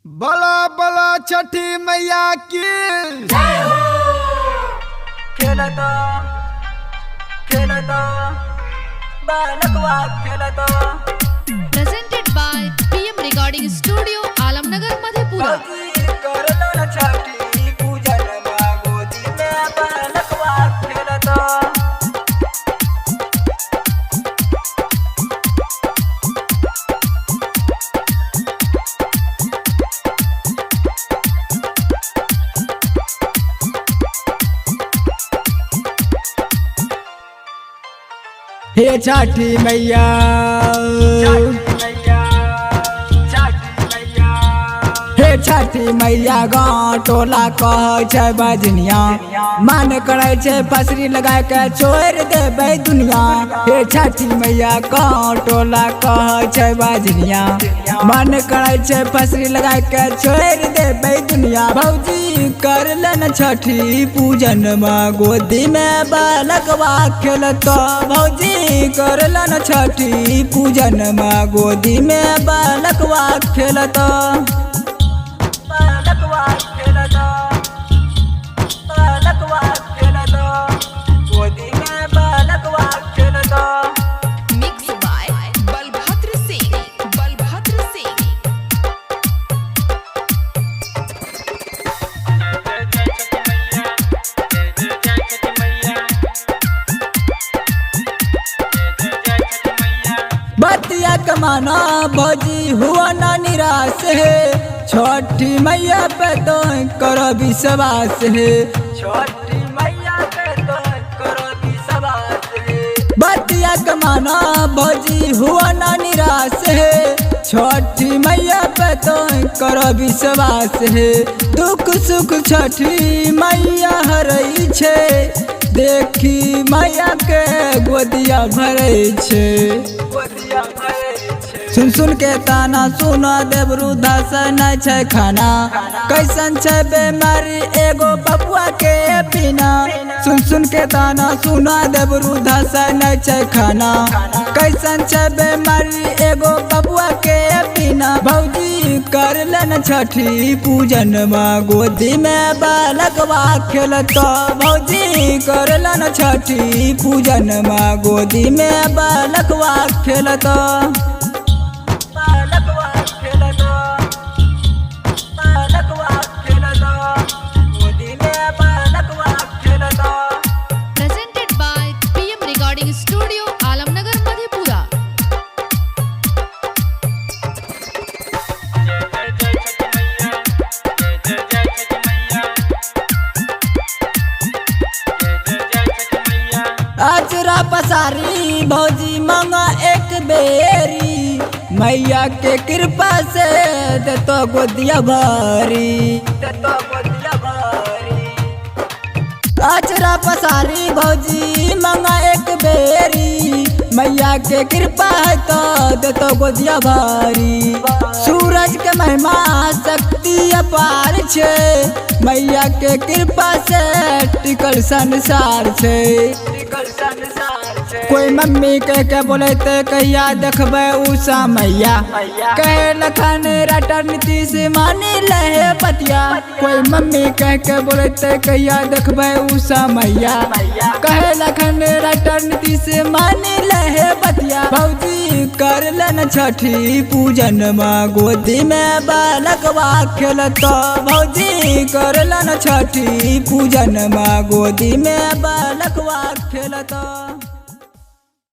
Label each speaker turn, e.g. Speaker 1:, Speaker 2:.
Speaker 1: बला बला छठी मैया की।
Speaker 2: खेलता खेलता बालकवा खेलता।
Speaker 3: Presented by PM Recording Studio, Alamnagar, Madhepura.
Speaker 2: भौजी करलो न छठी पूजन गोदी में बालकवा खेलता।
Speaker 1: हे छठी मैया,
Speaker 2: छठी मैया, छठी मैया।
Speaker 1: हे छठी मैया, गाँव टोला कहै छै बजनिया, मन करै छै फसरी लगा के छोड़ि देबै दुनिया। हे छठी मैया, गाँव टोला कहै छै बजनिया, मन करै छै फसरी लगा के छोड़ि देबै दुनिया। भौजी कर लेन छठी पूजन गोदी में बालकवा खेलतो। भौजी कर लेन छठी पूजन गोदी में बालकवा खेलतो।
Speaker 2: बालकवा खेलता, बालकवा खेलता, गोदी में बालकवा खेलता।
Speaker 3: Mixed by Balbhadra Singh. Balbhadra Singh.
Speaker 1: बतिया कमाना भौजी हुआ ना निराश है, छठी मैया पे तो करो विश्वास है।
Speaker 2: छोटी मैया पे तो करो विश्वास रे।
Speaker 1: बतिया कमाना भौजी हुआ ना निराश है, छठी मैया पे तो करो विश्वास है। दुख सुख छठी मैया हरै छै, देखी मैया के गोदिया भरै छै।
Speaker 2: गोदिया भरे छे।
Speaker 1: सुन सुन के ताना सुना देवरू धस नहीं छै खाना, कैसन छै बेमारी एगो बबुआ के बिना। सुन सुन के ताना सुना देवरू धस नहीं छै खाना, कैसन छै बेमारी एगो बबुआ के बिना। भौजी कर लेन छठी पूजन गोदी में बालकवा खेलतो। भौजी कर लेन छठी पूजन गोदी में बालकवा खेलतो।
Speaker 2: बालकवा खेलता, बालकवा खेलता, गोदी में बालकवा खेलता।
Speaker 3: Presented by PM Recording Studio, Alamnagar, Madhepura.
Speaker 1: अचरा पसारी भौजी मांगा एक बेरी, मैया के कृपा से देतो गोदिया भरी।
Speaker 2: तो गोदिया भरी।
Speaker 1: अचरा पसारी भौजी मांगा एक बेरी, मैया के कृपा है तो देतो गोदिया भरी। सूरज के महिमा शक्ति अपार छे, मैया के कृपा से टिकल संसार छे।
Speaker 2: टिकल संसार छे।
Speaker 1: कोई मम्मी कह के बोलेते कहिया देखबै उषा मैया, कहे लखन राटर नीतीश मानी लहे पतिया। कोई मम्मी कह के बोलेते कहिया देखबै उषा मैया, कहे लखन राटर नीतीश मानी लहे पतिया। भौजी कर लेन छठी पूजन गोदी में बालकवा खेलतो। भौजी कर लेन छठी पूजन गोदी में बालकवा खेलतो।